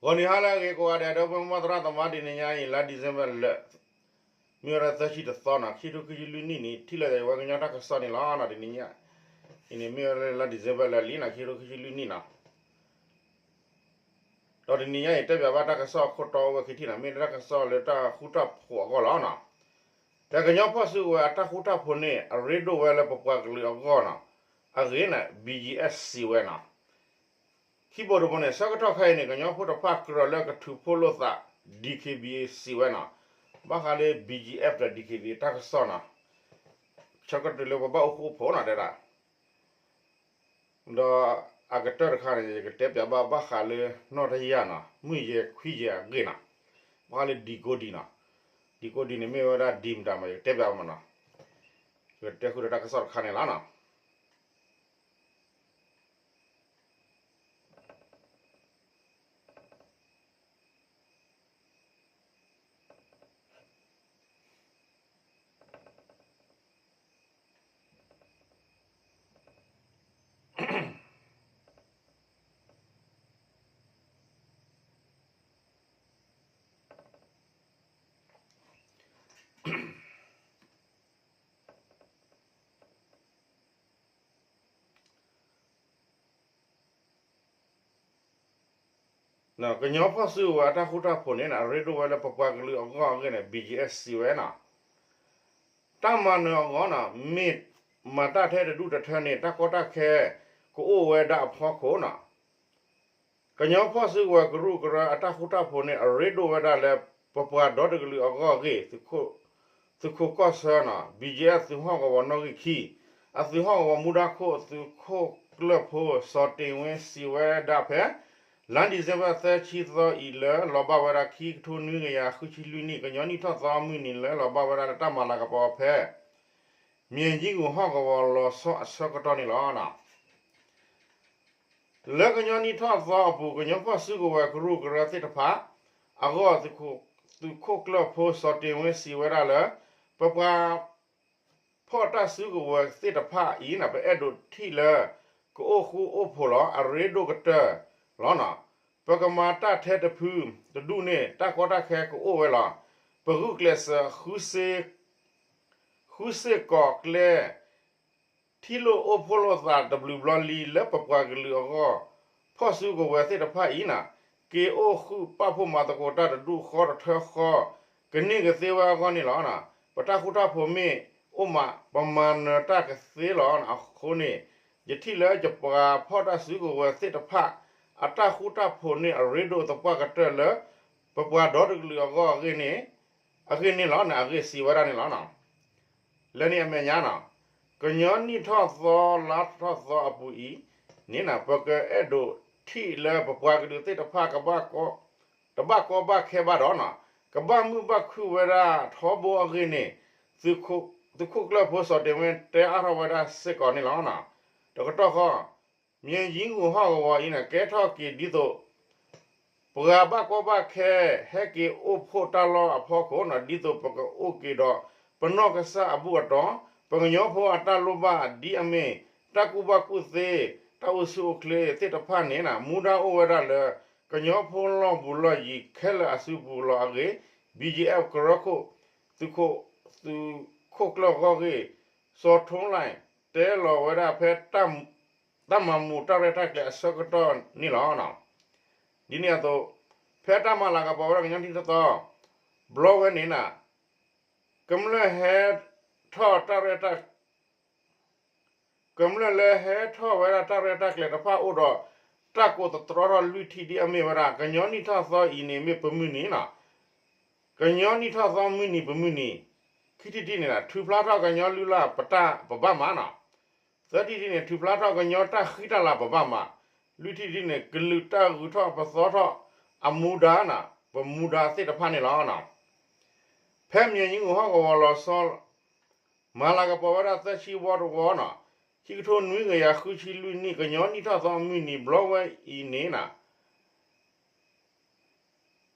ဂီၤနံၤဟါလၢအဂ့ၤကိးဂၤဒဲး ဒီပုၢ်ဝဲၢ်မုၢ်သရၣ်သမါ တနံၤညါအံၤ လါ December လၢ မ့ၢ်ဝဲဒၣ်သၢဆံတသီနီၤ ခံထိခံဆံလွံၢ်နံၣ်န့ၣ် ထံၣ်လိာ်သးဝဲကညီတၢ်ကစီၣ်န့ၣ်လီၤ. တနံၤညါအံၤန့ၣ် မ့ၢ်ဝဲလၢလါ December လၢလံနီၤ ခံထိခံဆံလွံၢ်နံၣ်နီၤ ဒီးတနံၤညါအံၤ တဲပၠးဘၣ်တၢ်ကစီၣ်အခိၣ်တီအိၣ်ဝဲခံထံၣ်နီၤ မ့ၢ်တၢ်ကစီၣ်လၢတၢ်ဃူတၢ်ဖိးအဂီၢ်လီၤနီၤ. ဒီးကညီဖီၣ်စုကဝဲၤအတၢ်ဃူတၢ်ဖိးန့ၣ် အရ့ဒိၣ်ဝဲလၢပပှၤကလုာ်အဂီၢ်နီၤ အဂ့ၢ်န့ၣ် ဘံၣ်ကၠံၣ်အဲၣ် စံးဝဲနီၤ. ခံဘိတဘိန့ၣ် ဆၢကတီၢ်ခဲအံၤန့ၣ် ကညီဖိတဖၣ်ကြၢးလၢကထုးဖှိၣ်လိာ်သး DKBA စံးဝဲနီၤ. ဘၣ်ဃးလၢ ဘံၣ်ကၠံၣ်အဲၣ် ဒီး DKBA တၢ်ကစီၣ်နီၤ ဆၢကတီၢ်လၢပဘၣ်အိၣ်ဃူအိၣ်ဖိးနီၤတဲဒၣ် ဒီးအကတၢၢ်တခါန့ၣ် ယကတဲပၠးဘၣ်ဘၣ်ဃးလၢနီၢ်တယၢ်နီၤ မုၢ်ယဲၢ်ခွံယဲၢ်အဂ့ၢ်နီၤ ဘၣ်ဃးလၢဒံကိဒံနီၤ ဒံကိဒံန့ၣ် မ့ၢ်ဝဲဒၣ်ဒံမတၤမး ယကတဲပၠးဘၣ်မးနီၤ ယကတဲဃုာ်ဒီးတၢ်ကစီၣ်တခါန့ၣ်လီၤနီၤ. ကညီဖီၣ်စုကဝဲၤအတၢ်ဃူတၢ်ဖိးန့ၣ် အရ့ဒိၣ်ဝဲလၢပပှၤကလုာ်အဂီၢ်အဂ့ၢ်န့ၣ် ဘံၣ်ကၠံၣ်အဲၣ် စံးဝဲနီၤ. တၢ်မၤနၢၤအဂီၢ်နီၤ မ့ၢ်မၤတၢ်ထဲတဒူၣ်တထၢန့ၣ် တၢ်ကီတၢ်ခဲ ကအိၣ်ဝဲဒၣ်အဖီခိၣ်နီၤ ကညီဖီၣ်စုကဝဲၤကရူၢ်ကရၢအတၢ်ဃူတၢ်ဖိးန့ၣ် အရ့ဒိၣ်ဝဲဒၣ်လၢ ပပှၤဒီတကလုာ်အဂီၢ်အဂ့ၢ် သုးခိၣ်ကီၢ်ဆၢနီၤ ဘံၣ်ကၠံၣ်အဲၣ် သုးဟီၣ်ကဝီၤနီၣ်ဂံၢ်ခံ အသုးဟီၣ်ကဝီၤမူဒါခိၣ် သုးခိၣ်ကျၢၢ်ဖိ စီၤတ့ၢ်ဝ့ စံးဝဲဒၣ်ဖဲ လါ December သၢဆံသီအံၤလၢလီၤဘၣ်ဝဲဒၣ် ခံကထိနွံကယၤဃုဆံလွံၢ်နံၣ် ကညီနံၣ်ထီၣ်သီမုၢ်နံၤလၢလီၤဘၣ်ဝဲဒၣ်လၢတၢ်မၤလၤကပီၤဖဲ မၠဲၣ်ယံဂူာ်ဟီၣ်ကဝီၤလီၤဆီအဆၢကတီၢ်န့ၣ်လီၤ. လၢကညီနံၣ်ထီၣ်သီအပူၤ ကညီဖီၣ်စုကဝဲၤကရူၢ်ကရၢသ့ၣ်တဖၣ်အဂီၢ် သုးခိၣ်ကျၢၢ်ဖိစီၤတ့ၢ်ဝ့စံးဝဲဒၣ်လၢ ပပှၤဖီၣ်တၢ်စုကဝဲၤသ့ၣ်တဖၣ်အံၤန့ၣ် ပအဲၣ်ဒိးထံၣ်လၢ ကအိၣ်ဃူအိၣ်ဖိးလီၤ အရ့ဒိၣ်ကတၢၢ်လီၤ. ပကမၤတၢ်ထဲတဖုတဒူၣ်န့ၣ် တၢ်ကီတၢ်ခဲကအိၣ်ဝဲလီၤ. ပဂုာ်ကျဲးစၢး ဃုစ့ၢ်ကီးကျဲ ထံၣ်လိာ်အိၣ်ဖှိၣ်လိာ်သးတဘျုးဘျီလံလၢပပှၤကလုာ်အဂီၢ် ဖီၣ်စုကဝဲၤသ့ၣ်တဖၣ်အံၤန့ၣ် က့ၤအိၣ်ဃုာ်ပာ်ဖှိၣ်မၤသကိးတၢ်တဒူၣ်ဃီတထၢဃီ ကန့ၢ်ကသ့ဝဲအဂီၢ်န့ၣ်လီၤ. ပတၢ်ဃူတၢ်ဖိးမ့ၢ်အိၣ်မး ပမၤနၢၤတၢ်ကသ့လီၤ. အဃိန့ၣ် ယထံၣ်လၢယပှၤဖီၣ်တၢ်စုကဝဲၤသ့ၣ်တဖၣ် အတၢ်ဃူတၢ်ဖိးန့ၣ် အရ့ဒိၣ်သပှၢ်ကတၢၢ်လၢ ပပှၤဒီတကလုာ်အဂီၢ်အဂ့ၢ်န့ၣ် အဂ့ၢ်န့ၣ်လီၤန့ၣ် အဂ့ၢ်စံးဝဲဒၣ်န့ၣ်လီၤ. လၢန့ၣ်အမဲာ်ညါနီၤ ကညီနံၣ်ထီၣ်သီ လါထီၣ်သီအပူၤအံၤန့ၣ် ပကအဲၣ်ဒိးထံၣ်လၢပပှၤကလုာ်သ့ၣ်တဖၣ် တဘၣ်ကီဘၣ်ခဲဘၣ်ဒီးနီၤ ကဘၣ်မုာ်ဘၣ်ခုၣ်ဝဲဒၣ်ထီဘိအဂ့ၢ်န့ၣ် သုးခိၣ်ကျၢၢ်ဖိစီၤတ့ၢ်ဝ့တဲအါထီၣ်ဝဲဒၣ်စ့ၢ်ကီးန့ၣ်လီၤ. တကတီၢ်ဃီ မၠဲၣ်ယံဂူာ်ဟီၣ်ကဝီၤအံၤန့ၣ် ကဲထီၣ်က့ၤဒ်သိး ပှၤဘၣ်ကီဘၣ်ခဲ ဟဲက့ၤအိၣ်ဖှိၣ်တၢ်လီၢ်အဖီခိၣ်န့ၣ် ဒ်သိးပကအိၣ်က့ၤဒီး ပနီၢ်ကစၢ်အဘူၣ်အတီၢ် ပကညီဖိအတၢ်လိၣ်ဘၣ်ဒ်အမ့ၢ် တၢ်ကူၣ်ဘၣ်ကူၣ်သ့ တၢ်အိၣ်ဆူၣ်အိၣ်ချ့သ့ၣ်တဖၣ်န့ၣ် မူဒါအိၣ်ဝဲဒၣ်လၢ ကညီဖိလီၢ်ဘူးလီၢ်ယံၤခဲလၢာ်အစုပူၤလီၤအဂ့ၢ် ဘံၣ်ကၠံၣ်အဲၣ် ကရၢခိၣ် သုးခိၣ်ကျၢၢ်ဂီၢ်ဂ့ၢ် စီၤထိလဲၣ် တဲလီၤဝဲဒၣ်ဖဲ တၢ်မၤမူးတၢ်ရဲၣ်တၢ်ကျဲၤအဆၢကတီၢ်န့ၣ်လီၤ. ဒ်န့ၣ်အသိး ဖဲတၢ်မၤလၤကပီၤဝဲဒၣ်ကညီနံၣ်ထီၣ်သီ ဘျီဝဲန့ၣ် ကမျၢၢ်ဟဲထီၣ်တၢ်ရဲၣ်တၢ် ကမျၢၢ်လၢဟဲထီၣ်ဝဲဒၣ်တၢ်ရဲၣ်တၢ်ကျဲၤတဖၣ်အိၣ်ဒီး တၢ်ကိးသတြီထီၣ်လွံၢ်ထံၣ်ဒ်အမ့ၢ်ဝဲဒၣ် ကညီနံၣ်ထီၣ်သီအံၤန့ၣ်မ့ၢ်ပမုၢ်နံၤနီၤ ကညီနံၣ်ထီၣ်သီမုၢ်နံၤပမုၢ်နံၤ ခံထံၣ်တထံၣ်န့ၣ် ထုးဖျါထီၣ်ကညီလုၢ်လၢ်ပတၢ်ပဘၣ်မးနီၤ သၢထံၣ်တထံၣ်န့ၣ် ထုးဖျါထီၣ်ကညီတၢ်ဃံတၢ်လၤပဘၣ်မး လွံၢ်ထံၣ်တထံၣ်န့ၣ် ကလုာ်တၢ်ဂုၤထီၣ်ပသီထီၣ်အမူဒါနီၤ ပမူဒါသ့ၣ်တဖၣ်န့ၣ်လီၤ. ဖဲမၠဲၣ်ယံဂူာ်ဟီၣ်ကဝီၤလီၤဆီ မၤလၤကပီၤဝဲဒၣ်သၢဆံဝီတဝီနီၤ ခံကထိနွံကယၤဃုဆံလွံၢ်နံၣ် ကညီနံၣ်ထီၣ်သီမုၢ်နံၤဘျီဝဲအံၤန့ၣ်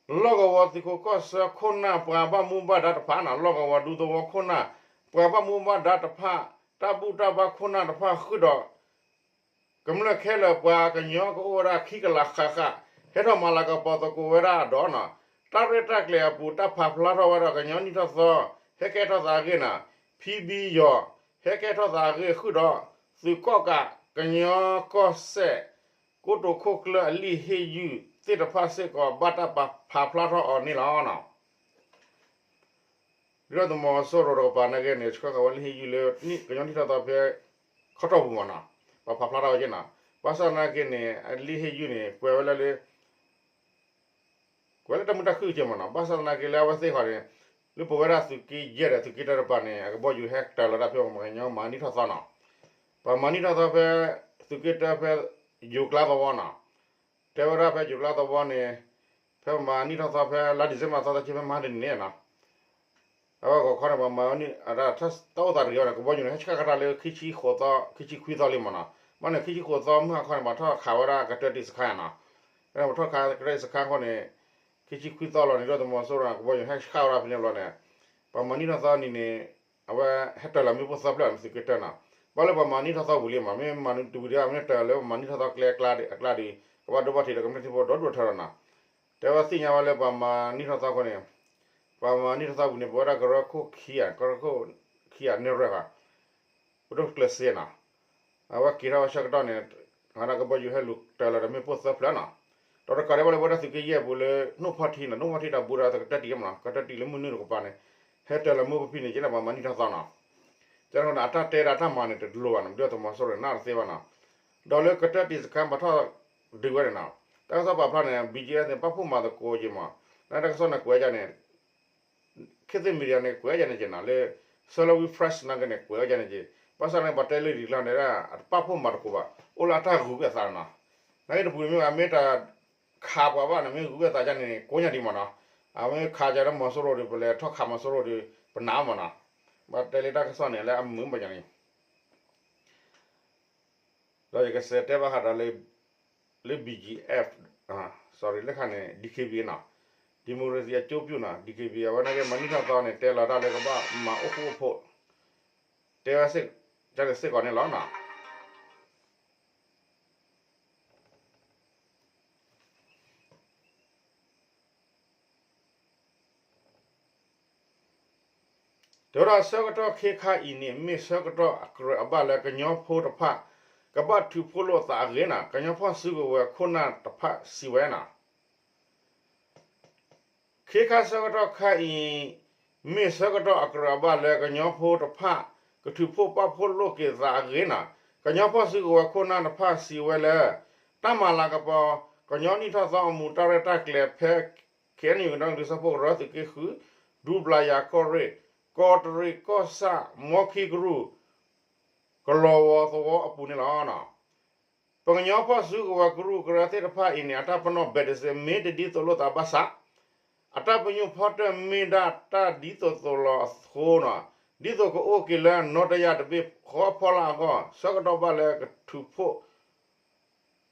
လီၢ်ကဝီၤသုးခိးကီၢ်ဆၢခိၣ်နၢ်ပှၤဘၣ်မူဘၣ်ဒါတဖၣ်န့ၣ် လီၢ်ကဝီၤဒူသဝီခိၣ်နၢ် ပှၤဘၣ်မူဘၣ်ဒါတဖၣ် တၢ်ဘူၣ်တၢ်ဘါခိၣ်နၢ်တဖၣ်ဃုာ်ဒီး ကမျၢၢ်ခဲလၢာ်ပှၤကညီကအိၣ်ဝဲဒၣ်ခံကလးဃၣ်ဃၣ် ဟဲထီၣ်မၤလၤကပီၤသကိးဝဲဒၣ်အဒီးနီၤ, တၢ်ရဲၣ်တၢ်ကျဲၤအပူၤ တၢ်ပာ်ဖျါထီၣ်ဝဲဒၣ်ကညီနံၣ်ထီၣ်သီ ဟဲကဲထီၣ်သးအဂ့ၢ်နီၤ, ဖံဘံယီၤ ဟဲကဲထီၣ်သးအဂ့ၢ်ဃုာ်ဒီး သုးကီၣ်ကး ကညီကီၢ်စဲၣ် ကိတိာ်ခိၣ်ကျၢၢ်အလံာ်ဟ့ၣ်ယုၢ်သ့ၣ်တဖၣ်စ့ၢ်ကီး ဘၣ်တၢ်ပာ်ဖျါထီၣ်အီၤန့ၣ်လီၤ. ဒုၣ်ဒါသုးမီၤစိရိၤတကပၤနာ်က့န့ၣ် ဆှၢဃာ်ဝဲလံာ်ဟ့ၣ်ယုၢ်လၢ ကညီနံၣ်ထီၣ်သီဖဲ ခီတီၢ်ပူၤမ့ၢ်နီၤ, ပာ်ဖျါထီၣ်ဝဲက့နီၤ, ဘၣ်ဆၣ်သနာ်က့န့ၣ် အလံာ်ဟ့ၣ်ယုၢ်န့ၣ် ကွဲးဝဲလၢလၢ ကွဲးလၢတၢ်မုာ်တၢ်ခုၣ်က့မ့ၢ်နီၤ, ဘၣ်ဆၣ်သနာ်က့လၢအဝဲသ့ၣ်ဃီန့ၣ် လၢပဝဲဒၣ်သုးက့ယဲၢ်ဒီးသုးက့တၢတကပၤန့ၣ် အကဘီယူၤဟဲတၢၤလီၤတၢ်ဖဲပကညီမၤနံၣ်ထီၣ်သီနီၤ, ပမၤနံၣ်ထီၣ်သီဖဲ သုးက့တၢဖဲ ယိၤကျါသဝီနီၤ, တဲဝဲဒၣ်ဖဲယိၤကျါသဝီန့ၣ် ဖဲပမၤနံၣ်ထီၣ်သီဖဲလါဒံၣ်စ့ဘၢၣ်သီသီဆံဖဲမဟါတနံၤန့ၣ်နီၤ အဝဲဂီၤခီန့ၣ် ပှၤမၤဝဲန့ၣ် တၢ်အိၣ်သးတဂ့ၤအီၤန့ၣ် ကဘီယူၤန့ၣ် ဟဲဆှၣ်ကတၢၢ်လၢခံဆံဃိးသီ ခံဆံခွံသီလံမ့ၢ်နီၤ, ဘၣ်န့ၣ် ခံဆံဃိးသီမုၢ်ဟါခီန့ၣ် ပှၤထီၣ်ခးဝဲဒၣ်ကတၢၢ်တံၢ်စခါနီၤ, ပှၤထီၣ်ခးကတၢၢ်တံၢ်စခါအဃိန့ၣ် ခံဆံခွံသီလီၤန့ၣ် ဒုၣ်ဒါသုးမီၤစိရိၤန့ၣ် ကဘီယူၤဟဲဆှၣ်ဝဲဒၣ်ဖဲန့ၣ်ဘျီန့ၣ် ပှၤမၤနံၣ်ထီၣ်သီနံၤန့ၣ် အဝဲဟဲတၢၤလီၤမ့ၣ်ပိၢ်သၢဖျၢၣ်န့ၣ် သုးက့တၢနီၤ, ဘၣ်လၢပှၤမၤနံၣ်ထီၣ်သီပူၤလံမ့ၢ် မ့ၢ်မၤနံၣ်တဝံၤဒီး မ့ၢ်တၢၤလၢပှၤမၤနံၣ်ထီၣ်သီကျဲအကျါဒံး အကျါဒံး ကဘၣ်ဒိဘၣ်ထံးဒီးကမျၢၢ်ထံဖိဒီဒိၣ်ထီၣ်လီၤနီၤ, တဲဝဲသ့ၣ်ညါဝဲလၢပှၤမၤနံၣ်ထီၣ်သီအဃိန့ၣ် ပှၤမၤနံၣ်ထီၣ်သီပူၤန့ၣ် ပဝဲဒၣ်ကရၢခိၣ်ခံဂၤ ကရၢခိၣ်ခံဂၤန့ၣ်ရဲၣ်ဂၤ ပဒိၣ်ကျဲးစ့နီၤ, အဝဲက့ၤထီၣ်ဝဲဆၢကတီၢ်န့ၣ် အဝဲဒၣ်ကဘီယူၤဟဲလူၤတၢၤလီၤဒီးမ့ၣ်ပိၢ်သၢဖျၢၣ်နီၤ, ဒီးတကးဒံးဘၣ်လၢပဝဲဒၣ်သုးက့ယဲၢ်ပူၤလၢ နိၣ်ဖီထံနီၤ နိၣ်ဖီထံတၢ်ဘူးဒီးကတၢၢ်တံၢ်မ့ၢ်နီၤ ကတၢၢ်တံၢ်လၢမုၢ်နုာ်တကပၤန့ၣ် ဟဲတၢၤလီၤမ့ၣ်ပိၢ်ဖဲန့ၣ် ကဲန့ၣ်ပှၤမၤနံၣ်ထီၣ်သီနီၤ, ကဲန့ၣ်အဃိန့ၣ် အတၢ်တဲဒၣ်တၢ်မၤန့ၣ်တလိၤဘၣ်နီၤ ဒုၣ်ဒါသုးမီၤစိရိၤန့ၣ် နၢ်တသ့ဘၣ်နီၤ, ဒီးလၢကတၢၢ်တံၢ်စခါပှၤထီၣ်ဒုးဝဲန့ၣ်နီၤ, တၢ်ကစီၣ်ပာ်ဖျါန့ၣ် ဘံက့အန့ၣ် ပာ်ဖှိၣ်မၤသကိးက့မ့ၢ်, နတၢ်ကစီၣ်န့ၣ်ကွဲးဒ်န့ၣ် ခေတ်သစ်မီဒီယာန့ၣ် ကွဲးဝဲဒ်န့ၣ်က့နီၤ လၢ Salween Press နာ်က့န့ၣ် ကွဲးဝဲဒ်န့ၣ်က့, ဘၣ်ဆၣ်န့ၣ် ပှၤတဲလၢဒ်ကျါန့ၣ် အတပာ်ဖှိၣ်မၤသကိးဘၣ် အိၣ်လၢအတၢ်ဂုာ်က့ၤအသးနီၤ, နာ်က့တပူၤမ့ၢ်ဘၣ် မ့ၢ်တခးပှၤဘၣ်န့ၣ် မ့ၢ်ဂုာ်က့ၤအသးဒ်န့ၣ် ကိးညါဒံးမ့ၢ်နီၤ, အမ့ၢ်ခးကဒီးမီၤစိရိၤဒီး ပလဲၤထီၣ်ခးမီၤစိရိၤဒီး ပနာ်မ့ၢ်နီၤ, ဘၣ်တဲလၢတၢ်ကစီၣ်န့ၣ် လၢအမုာ်ဘၣ်ညါန့ၣ် ဒီးယကစးတဲဘၣ်ဃးဒီးလၢ လၢ ဘီ လၢခါန့ၣ် DKBA နီၤ, ဒီမိုကရေစီအကျိုးပြုနီၤ, DKBA အဝဲနာ်က့ မၤနံၣ်ထီၣ်သီန့ၣ် တဲလီၤတၢ်လၢကဘၣ်မၤအိၣ်ဃူအိၣ်ဖိး, တဲဝဲစ့ၢ်ကီးန့ၣ်လီၤနီၤ. တဲဝဲဒၣ်ဆၢကတီၢ်ခ့ခါအံၤန့ၣ် မ့ၢ်ဆၢကတီၢ်အကြၢးအဘၣ်လၢကညီဖိတဖၣ် ကဘၣ်ထုးဖှိၣ်လိာ်သးအဂ့ၢ်နီၤ, ကညီဖီၣ်စုကဝဲၤခိၣ်နၢ်တဖၣ်စံးဝဲနီၤ. ခ့ခါဆၢကတီၢ်ခါအံၤ မ့ၢ်ဆၢကတီၢ်အကြၢးအဘၣ်လၢကညီဖိတဖၣ် ကထုးဖှိၣ်ပာ်ဖှိၣ်လိာ်က့ၤသးအဂ့ၢ်နီၤ, ကညီဖီၣ်စုကဝဲၤခိၣ်နၢ်တဖၣ်စံးဝဲလၢ တၢ်မၤလၤကပီၤ ကညီနံၣ်ထီၣ်သီအမူးတၢ်ရဲၣ်တၢ်ကျဲၤဖဲ KNU ကညီကလုာ်စၢဖှိၣ်ကရၢသုးက့ဃု ဒူပျၤယၤကီၢ်ရ့ၣ် ကီးတရံးကီၢ်ဆၣ် မီခံကရူၢ် ကလီၤဝီၤသဝီအပူၤန့ၣ်လီၤ. ပကညီဖီၣ်စုကဝဲၤကရူၢ်ကရၢသ့ၣ်တဖၣ်အံၤန့ၣ် အတၢ်ပနီၣ် ဘဲးဒစ့း မ့ၢ်တဒ်သိးလိာ်သးဘၣ်ဆၣ် အတၢ်ပညိၣ်ဖီတၢၣ်မ့ၢ်ဒၣ်တၢ်ဒ်သိးသိးလီၤအဃိနီၤ, ဒ်သိးကအိၣ်က့ၤလၢနီၣ်တယၢ်တဘ့ၣ်ဃီအဖီလာ်အဂီၢ် ဆၢကတီၢ်ဘၣ်လၢကထုးဖှိၣ်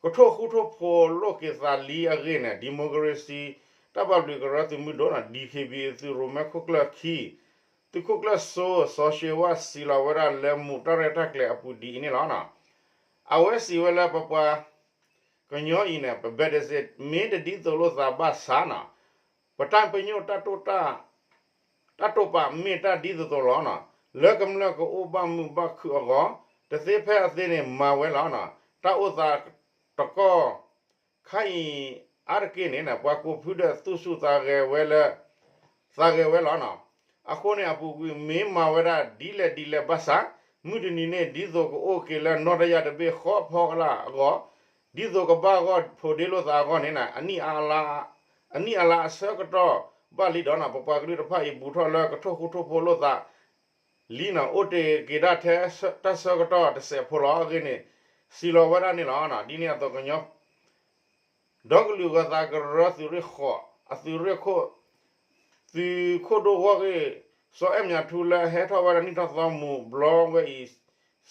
ကထိၣ်ဃူထိၣ်ဖိးလိာ်က့ၤသးလံအဂ့ၢ်န့ၣ် ဒံၣ်မိၣ်ကရ့စံၣ် တၢ်ဘၣ်ဘျုးကရၢသုးမုၢ်ဒိၣ်နီၤ DKBA သုးရိၣ်မဲခိၣ်ကျၢၢ်ခံ သုးခိၣ်ကျၢၢ်စိ စီၤၡ့ဝၣ် စံးလီၤဝဲဒၣ်လၢမူးတၢ်ရဲၣ်တၢ်ကျဲၤအပူၤဒ်အံၤန့ၣ်လီၤ. အဝဲစံးဝဲလၢပပှၤကညီအံၤန့ၣ် ပ ဘဲးဒစ့း မ့ၢ်တဒ်သိးလိာ်သးဘၣ်ဆၣ်နီၤ ပတၢ်ပညိၣ် တၢ်တိာ်ပာ်မ့ၢ်တၢ်ဒ်သိးသိးလီၤနီၤ လၢကမျၢၢ်ကအိၣ်ဘၣ်မုာ်ဘၣ်ခုၣ်အဂီၢ် တသ့ဖဲအသ့န့ၣ် မၤဝဲလီၤနီၤ တၢ်အိၣ်သးတကီၢ် ခါအံၤ အါတက့ၢ်န့ၣ် ပှၤကိးဖုဒၢးသူၣ်ဆူၣ်သးဂဲၤဝဲလၢ သးဂဲၤဝဲလီၤနီၤ အဃိန့ၣ် အပူၤကွံာ်မ့ၢ်မၤဝဲဒၣ်ဒ်လဲၣ်ဒ်လဲၣ်ဘၣ်ဆၣ် မုၢ်တနံၤန့ၣ် ဒ်သိးကအိၣ်က့ၤလၢနီၣ်တယၢ်တဘ့ၣ်ဃီအဖီလာ်အဂီၢ် ဒ်သိးကဘၣ်ဂီၢ်ဖိးဒ့လိာ်သးအဂီၢ်န့ၣ် အနံၣ်အါလါအဆၢကတီၢ်ဘၣ်လံဒီးနီၤ ပပှၤကလုာ်တဖၣ်အံၤ ဘူးထီၣ်လၢကထိၣ်ဃူထိၣ်ဖိးလိာ်သး လံနီၤ အိၣ်တ့ၢ်က့ၤဒၣ်ထဲတၢ်ဆၢကတီၢ်တစဲးဖိလီၤအဂ့ၢ်န့ၣ် စံးလီၤဝဲဒၣ်န့ၣ်လီၤ. ဒ်န့ၣ်အသိးကညီ ဒီကလုာ်ဂၤသးကရၢသုးရ့ၣ်ဃိး အသုးရ့ၣ်ခိၣ် သုးခိၣ်ဒိၣ်ဂီၢ်ဂ့ၢ် စီၤအဲၣ်မၠးထူလၢအဟဲထီၣ်ဝဲဒၣ်နံၣ်ထီၣ်သီမူးဘျီဝဲအံၤ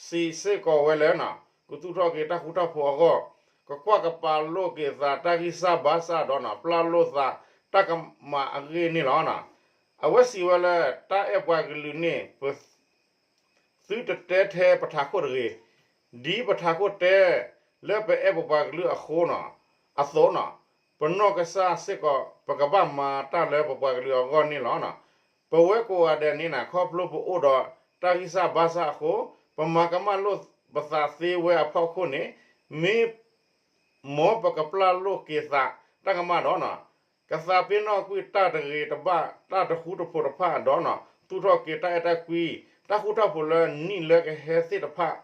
စံးစ့ၢ်ကီးဝဲလၢနီၤ ကသူၣ်ထီၣ်က့ၤတၢ်ဃူတၢ်ဖိးအဂီၢ် ကကွၢ်ကပၤလိာ်က့ၤသးတၢ်ဂံၢ်စၢ်ဘါစၢ်ဒီးနီၤ ပျၢ်လိာ်သးတၢ်ကမၣ်အဂ့ၢ်န့ၣ်လီၤ. အဝဲစံးဝဲလၢ တၢ်အဲၣ်ပှၤကလုာ်န့ၣ် ပ သုတတဲထဲပထးခိၣ်တဂ့ၤ, ဒ်ပထးခိၣ်တဲ လၢပအဲၣ်ပပှၤကလုာ်အဃိနီၤ, အသိးနီၤ, ပ ပနီၢ်ကစၢ်စ့ၢ်ကီး ပကဘၣ်မၤတၢ်လၢပပှၤကလုာ်အဂီၢ်န့ၣ်လီၤ. ပဝဲကိးဂၤဒဲးန့ၣ် ခီဖျိပအိၣ်ဒီးတၢ်ဂံၢ်စၢ်ဘါစၢ်အဃိ ပမၤကမၣ်လိာ်ပသးသ့ဝဲအဖီခိၣ်န့ၣ် မ့ၢ် မ်ပကပျၢ်လိာ်က့ၤသးတၢ်ကမၣ်ဒီး ကသးပ့ၤနီၣ်ကွံာ်တၢ်တဂ့ၤတဘၣ် တၢ်တဃူတဖိးတဖၣ်ဒီး သူၣ်ထီၣ်က့ၤတၢ်အဲၣ်တၢ်ကွံ တၢ်ဃူတၢ်ဖိးလၢနံၣ်လၢကဟဲသ့ၣ်တဖၣ်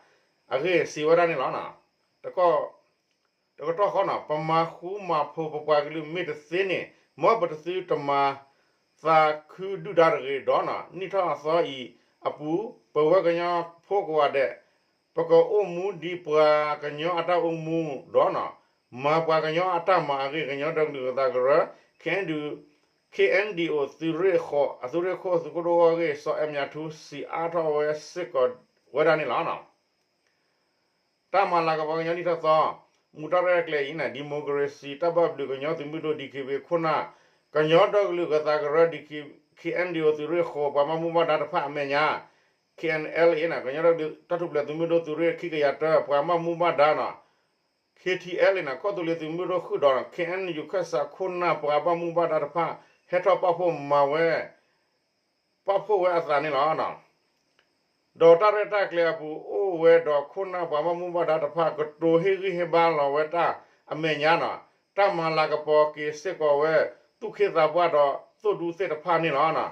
အဂ့ၢ် စံးဝဲဒၣ်န့ၣ်လီၤ. တကတီၢ်ဃီန့ၣ် ပမၤဃူမၤဖိးပပှၤကလုာ်မ့ၢ်တသ့န့ၣ် မ်ပတသုတမၤသးခုဒုၣ်ဒါတဂ့ၤဒီး နံၣ်ထီၣ်အသီအံၤအပူၤ ပဝဲကညီဖိကိးဂၤဒဲး ပကအိၣ်မူဒ်ပှၤကညီအတၢ်အိၣ်မူဒီး မၤပှၤကညီအတၢ်မၤအဂ့ၢ် ကညီဒီကလုာ်ကသးကရၢ KNDO သုးရ့ၣ်ဃိး အသုးရ့ၣ်ခိၣ်သုးခိၣ်ဒိၣ်ဂီၢ်ဂ့ၢ် စီၤအဲၣ်မၠးထူ စံးအါထီၣ်ဝဲစ့ၢ်ကီးဝဲဒၣ်န့ၣ်လီၤ. တၢ်မၤလၤကပီၤကညီနံၣ်ထီၣ်သီ မူးတၢ်ရဲၣ်တၢ်ကျဲၤအံၤန့ၣ် ဒံၣ်မိၣ်ကရ့ၣ်စံၣ်တၢ်ဘၣ်ဘျုးကညီသုးမုၢ်ဒိၣ် DKBA ခိၣ်နၢ် ကညီဒီကလုာ်ကသးကရၢ DKBA KNDO သုးရ့ၣ်ဃိး ပှၤဘၣ်မူဘၣ်ဒါတဖၣ်အမဲာ်ညါ KNLA န့ၣ် ကညီဒီကလုာ်တၢ်ထူၣ်ဖျဲးသုးမုၢ်ဒိၣ်သုးရ့ၣ်ခံကယၤတၢ ပှၤဘၣ်မူဘၣ်ဒါန့ၣ် KTLA န့ၣ် ကီၢ်သူလ့ၤသုးမုၢ်ဒိၣ်ဃုာ်ဒီး KNU ခၢၣ်စးခိၣ်နၢ်ပှၤဘၣ်မူဘၣ်ဒါတဖၣ် ဟဲထီၣ်ပာ်ဖှိၣ်မၤဝဲ ပာ်ဖှိၣ်ဝဲအသးန့ၣ်လီၤ. ဒီးတၢ်ရဲၣ်တၢ်ကျဲၤအပူၤ အိၣ်ဝဲဒီးခိၣ်နၢ်ပှၤဘၣ်မူဘၣ်ဒါတဖၣ် ကတိၤဟ့ၣ်ဂံၢ်ဟ့ၣ်ဘါလီၤဝဲတၢ်အမဲာ်ညါန့ၣ် တၢ်မၤလၤကပီၤက့ၤစ့ၢ်ကီးဝဲ သူၣ်က့သးပှၢ်ဒီးသိၣ်ဒူသ့ၣ်တဖၣ်န့ၣ်လီၤ.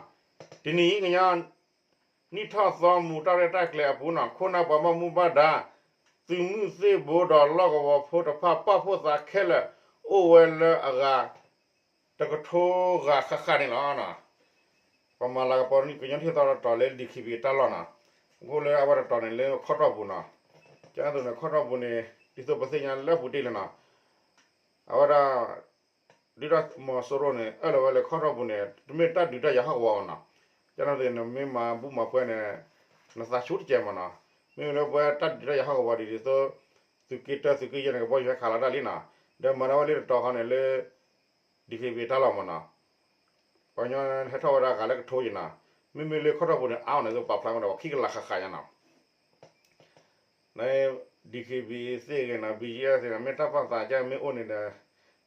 တနံၤအံၤကညီ နံၣ်ထီၣ်သီမူးတၢ်ရဲၣ်တၢ်ကျဲၤအပူၤန့ၣ် ခိၣ်နၢ်ပှၤဘၣ်မူဘၣ်ဒါ သုးမုၢ်သ့ၣ်ဘိဒီးလီၢ်ကဝီၤဖိတဖၣ် ပာ်ဖှိၣ်သးခဲလၢာ် အိၣ်ဝဲလၢအဂၤ တကထိဂၤဃၣ်ဃၣ်န့ၣ်လီၤ. ပမၤလၤကပီၤကညီထံၣ်သီတီၤလၢ DKBA တၢ်လီၢ်န့ၣ် အဃိလၢအဝဲတတီၤန့ၣ်လၢခီၣ်ထီၣ်ပူၤန့ၣ် ကန့ၣ်အသိးန့ၣ် ခီၣ်ထီၣ်ပူၤန့ၣ် ဒ်သိးပသ့ၣ်ညါလၢပူၤတ့ၢ်လံန့ၣ် အဝဲဒၣ် ဒုၣ်ဒါမီၤစိရိၤန့ၣ် အၢၣ်လီၤဝဲလၢခီၣ်ထီၣ်ပူၤန့ၣ် တမ့ၢ်တၢ်ဒုးတၢ်ယၤဟီၣ်ကဝီၤဘၣ်န့ၣ်, ကန့ၣ်အသိးန့ၣ် မ့ၢ်မၤဘူၣ်မၤပှဲၤန့ၣ် နသးဆူၣ်တကဲးမ့ၢ်န့ၣ်, မ့မ့ၢ်လၢပဝဲတၢ်ဒုးတၢ်ယၤဟီၣ်ကဝီၤဒ်သိး သုးက့တၢ သုးက့ယဲၢ်န့ၣ် ကဘီယူၤဟဲခးလီၤတၢ်လံန့ၣ်, ဒီးမၤန့ၢ်ဝဲလၢတတီၤဃီန့ၣ်လၢ DKBA တၢ်လီၢ်မ့ၢ်န့ၣ်, ပှၤကညီဟဲထီၣ်ဝဲဒၣ်ဂၤလၢကထိယဲၢ်န့ၣ်, မ့မ့ၢ်လၢခီၣ်ထီၣ်ပူၤန့ၣ် အါအီၤန့ၣ် သိးပာ်ဖျါမ့ၢ်ဒီး ပှၤခံကလးဃၣ်ဃၣ်ညါန့ၣ် န DKBA သ့ၣ်ဂ့ၤန့ၣ် BGF သ့ၣ်န့ၣ် မ့ၢ်တၢ်ပာ်သးကမ့ၢ်အိၣ်န့ၣ်ဒီး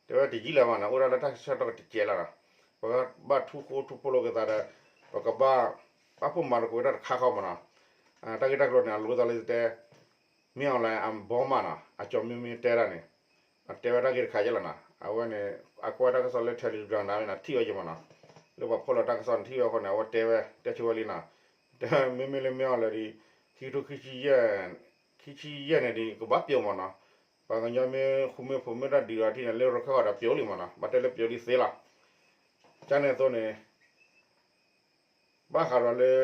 တဲဝဲတယံာ်လၢၤဘၣ်န့ၣ် အိၣ်ဒၣ်လၢတၢ်ဆၢကတီၢ်ကတကဲးလၢၤန့ၣ်, ပကဘၣ်ထူဃိထူဖိးလိာ်က့ၤသးဒီး ပကဘၣ်ပာ်ဖှိၣ်မၤသကိးတၢ်တခါဃီမ့ၢ်န့ၣ်, တၢ်ဂ့ၢ်တၢ်ကျိၤန့ၣ် အလိၤသးလၢတဲ မ့ၢ်အီၤလၢအဘီမးန့ၣ် အကၠီၤမ့မ့ၢ်တဲဒၣ်န့ၣ်, အတဲဝဲတၢ်ဂ့ၢ်တခါယဲၢ်လီၤန့ၣ်, အဝဲန့ၣ် အကွၢ်တၢ်ကစီၣ်လၢ Telegram န့ၣ် ထံၣ်ဝဲယဲၢ်မ့ၢ်န့ၣ်, လၢပှၤဖီၣ်လီၤတၢ်ကစီၣ်န့ၣ်ထံၣ်ဝဲအဃိန့ၣ် အဝဲတဲဝဲ တဲဆိဝဲလံန့ၣ်, တဲမ့မ့ၢ်လၢမ့ၢ်အီၤလၢဒ် ခံကထိခံဆံယဲၢ် ခံဆံယဲၢ်န့ၣ်ဒ် ကဘၣ်ပျိာ်မ့ၢ်န့ၣ်, ပှၤကညီမ့ၢ်ဃူမ့ၢ်ဖိးမ့ၢ်တၢ်ဒုးအီၤထံၣ်န့ၣ် လၢရခၢၣ်ဃီဒီးပျိာ်လံမ့ၢ်န့ၣ်, ဘၣ်တဲလၢပျိာ်လံသ့လီၤ, ကန့ၣ်အသိးန့ၣ် ဘၣ်ဃးဒီးလၢ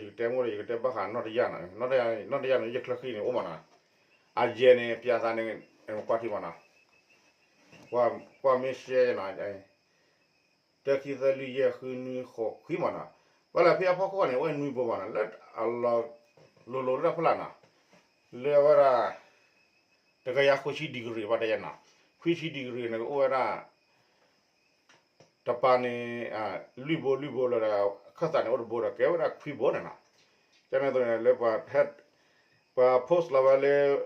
ယကတဲမ့ၢ်ဒီး ယကတဲဘၣ်ဃးနီၢ်တယၢ်န့ၣ်, နီၢ်တယၢ်န့ၣ် ယချၢဃံန့ၣ်အိၣ်မ့ၢ်န့ၣ်, အယဲၢ်န့ၣ် ပၠးသးန့ၣ် ကွၢ်ထံမ့ၢ်န့ၣ်, ကွၢ်မ့ၢ်ရှဲန့ၣ်, တၢခံသၢလွံၢ်ယဲၢ်ဃုနွံဃိးခွံမ့ၢ်န့ၣ်, ဘၣ်လၢဖဲအဖီခိၣ်န့ၣ် အဝဲနွံဘိမ့ၢ်န့ၣ်, လၢအလီၤလိၤလိၤလၢတၢ်ဖီလာ်န့ၣ်, လၢအဝဲဒၣ် တကယၤဃုဆံ degree ဘၣ်တဲယဲၢ်န့ၣ်, ခွံဆံ degree န့ၣ် ကအိၣ်ဝဲဒၣ် တပၤန့ၣ် လွံၢ်ဘိလွံၢ်ဘိလီၤဒီး ခၢၣ်သးန့ၣ်အိၣ်တဘိဒီး ကဲဝဲဒၣ်ခွံဘိန့ၣ်န့ၣ်, ကန့ၣ်အသိးန့ၣ် လၢပှၤ ပှၤ post လီၤဝဲလၢ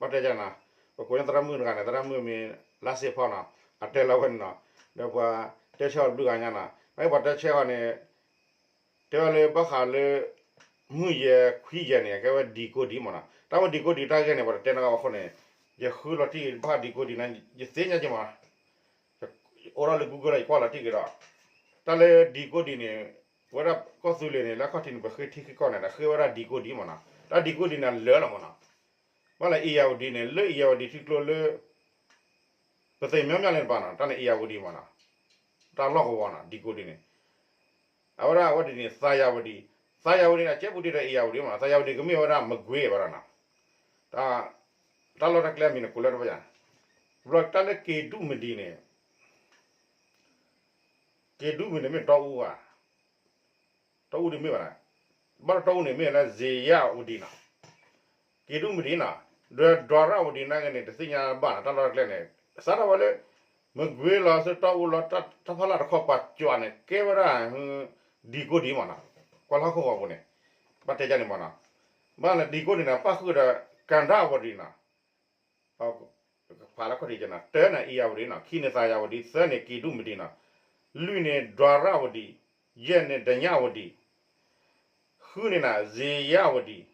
ဘၣ်တဲယဲၢ်န့ၣ်, ပကိးညါသရၣ်မုၣ်တဂၤန့ၣ် သရၣ်မုၣ်မ့ၢ်လါစ့ဖီန့ၣ် အတဲလီၤဝဲန့ၣ်န့ၣ်, ဒီးပှၤတဲဆၢအီၤတဘျုးဂၤညါန့ၣ်, မ့ၢ်ပှၤတဲဆၢအီၤန့ၣ် တဲဝဲလၢဘၣ်ဃးလၢ မုၢ်ယဲၢ်ခွံယဲၢ်န့ၣ် ကဲဝဲ decoding မ့ၢ်န့ၣ်, တၢ်ဝဲ decoding တၢ်ဂ့ၢ်န့ၣ် ပှၤတတဲနီတဂၤဘၣ်အဃိန့ၣ်, ယဃုလီၤတံၢ်ဘၣ်ဃး decoding န့ၣ် ယသ့ၣ်ညါက့ၤမ့ၢ်, အိၣ်ဒၣ်လၢ Google လီၤ ယကွၢ်လီၤတံၢ်က့ၤဒီး, တၢ်လၢ decoding န့ၣ် ပဝဲဒၣ်ကီၢ်သူလ့ၤန့ၣ် လၢအခီၣ်ထံးန့ၣ် ပဃ့ထံဃ့ကီၢ်န့ၣ်ဒီး ဃ့ဝဲဒၣ် decoding မ့ၢ်န့ၣ်, တၢ် decoding န့ၣ် အလၢာ်လီၤမ့ၢ်န့ၣ်, ဘၣ်လၢ အ့ၣ်ယၣ်ဝတံၤန့ၣ် လၢ အ့ၣ်ယၣ်ဝတံၤထံကျိလၢ ပသ့ၣ်မညီမညီလၢတပၤန့ၣ် တၢ်န့ၣ် အ့ၣ်ယၣ်ဝတံၤမ့ၢ်န့ၣ်, တၢ်လီၢ်ကဝီၤန့ၣ် decoding န့ၣ်, အဝဲဒၣ်အဝဲဒ်န့ၣ် သၢယၣ်ဝတံၤ, သၢယၣ်ဝတံၤန့ၣ် အကဲပူၤတ့ၢ်ဒီး အ့ၣ်ယၣ်ဝတံၤမ့ၢ်န့ၣ်, သၢယၣ်ဝတံၤကမ့ၢ်ဝဲဒၣ် မကွ့ၤ ဘၣ်ဒီးန့ၣ်, တၢ်လီၢ်တၢ်ကျဲမံၤန့ၣ် ကိးလၢတပၣ်ယၤ, ဘျီတၢ်လၢ က့ၤဒူၣ်မဒံၤန့ၣ် က့ၤဒူၣ်မဒံၤန့ၣ် မ့ၢ်တီအူဧါ, တီအူဒံးမ့ၢ်ဘၣ်န့ၣ်, ဘၣ်ဒီးတီအူန့ၣ် မ့ၢ်လၢ ဇေယျာဝတီၤန့ၣ်, က့ၤဒူၣ်မဒံၤန့ၣ်, ဒီး ဓာရဝတီၤန့ၣ်ဂ့ၤန့ၣ် တသ့ၣ်ညါဘၣ်န့ၣ် တၢ်လီၢ်တၢ်ကျဲန့ၣ်, စးထီၣ်ဝဲလၢ မကွ့ၤလီၤဆူတီအူလီၤ တၢ်ဖီလာ်တခီပၤကွၢ်န့ၣ် ကဲဝဲဒၣ် ဒံကိဒံမ့ၢ်န့ၣ်, ကွၢ်လၢဟီၣ်ခိၣ်ဂီၤပူၤန့ၣ်, ဘၣ်တဲဒ်န့ၣ်မ့ၢ်န့ၣ်, ဘၣ်လၢဒံကိဒံန့ၣ် ပၣ်ဃုာ်ဒီး ကန္ဓာဝတီၤန့ၣ်, ဒီး ဖးလၢခီၣ်ထံးကနီၤ, တၢန့ၣ် အ့ၣ်ယၣ်ဝတံၤနီၤ, ခံန့ၣ် သၣ်ယၣ်ဝတံၤ, သၢန့ၣ် ကံၣ်ဒူၣ်မတံၤနီၤ, လွံၢ်န့ၣ် ဒွးရၣ်ဝတံၤ, ယဲၢ်န့ၣ် ဒညၣ်ဝတံၤ, ဃုန့ၣ်နီၤ စ့ယၣ်ဝတံၤ,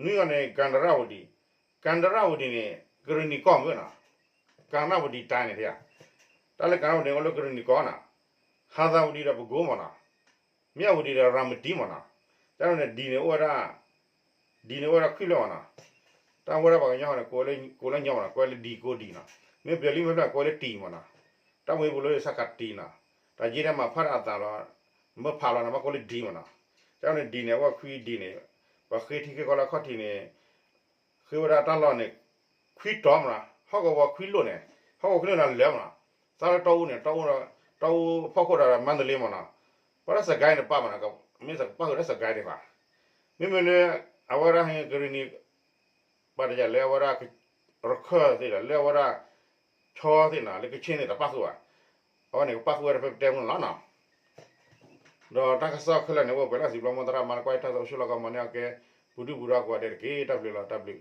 နွံဂၤန့ၣ် ကန္တရဝတံၤ, ကန္တရဝတံၤန့ၣ် ကရ့ၣ်နံၣ်ကီၢ်မ့ၢ်နီၤ, ကန္တရဝတံၤတၢ်န့ၣ် တၢ်လၢကန္တရဝတံၤန့ၣ် အိၣ်လၢကရ့ၣ်နံၣ်ကီၢ်နီၤ, ဟၤသၣ်ဝတံၤဒီးပကိမ့ၢ်နီၤ, မၠၣ်ဝတံၤဒီးရၤမတံမ့ၢ်နီၤ, တၢ်န့ၣ် ဒံၣ်န့ၣ် အိၣ်ဝဲဒၣ်, ဒံၣ်န့ၣ် အိၣ်ဝဲဒၣ်ခွံဖျၢၣ်မ့ၢ်နီၤ, တၢ်အိၣ်ဝဲဒၣ်ပှၤကညီန့ၣ် ကိးလၢညီမ့ၢ်နီၤ, ကွဲးလၢဒံၣ်ကိးဒံၣ်နီၤ, မ့ၢ်ပျဲၤလံမ့ၢ်ဖျၢၣ် ကွဲးလၢတံၣ်မ့ၢ်နီၤ, တၢ်မ့ၢ်ပူၤလၢစးကတံၣ်နီၤ, တၢ်ယ့ၢ်ဒၣ်မၤဖးဒၣ်အသးလီၤ, မ့ၢ်ဖးလီၤန့ၣ် ဘၣ်ကိးလၢဒံၣ်မ့ၢ်နီၤ, တၢ်န့ၣ် ဒံၣ်န့ၣ် အဝဲခွံဒံၣ်န့ၣ်, ပှၤဃ့ထံဃ့ကီၢ်လၢအခီၣ်ထံးန့ၣ် ဃ့ဝဲဒၣ်တၢ်လီၢ်န့ၣ် ခွံတီၤမ့ၢ်နီၤ, ဟီၣ်ကဝီၤခွံလိၣ်န့ၣ်, ဟီၣ်ကဝီၤခွံလိၣ်န့ၣ်လၢာ်မ့ၢ်နီၤ, သးလၢတီအူန့ၣ် တီအူ, တီအူဖီခိၣ်ဒီးမါတလ့မ့ၢ်နီၤ, ပှၤလၢစကဲန့ၣ်ပာ်မ့ၢ်နီၤ, မ့ၢ်ပာ်ဃုာ်ဒီးစကဲသ့ၣ်တဖၣ်, မ့မ့ၢ်လၢ အဝဲဒၣ်ဟဲကရ့ၣ်နံၣ် ဘၣ်တယၤလၢအဝဲဒၣ် ရခၢၣ်သ့ၣ်ဒီး လၢအဝဲဒၣ် ခၠီသ့ၣ်နီၤ, လၢကခ့ၣ်သ့ၣ်တပာ်ဃုာ်ဘၣ်, အဝဲန့ၣ် ကပာ်ဃုာ်ဝဲဒၣ်ဖဲပတဲမုၢ်လီၤနီၤ, ဒီးတၢ်ကစီၣ်ခဲလၢာ်န့ၣ် အိၣ်ပှဲၤလၢစံးဘျုးမိၢ်သရၣ် မၤလၢကွၢ်တၢ်သးအိၣ်ဆူၣ်လီၤကီး မၤန့ၢ်အီၣ်ကဲ ပူၤဒုၣ်ပူၤဒါကိးဂၤဒဲးတက့ၢ်. တၢ်ဘျုးလီၤ, တၢ်ဘျုး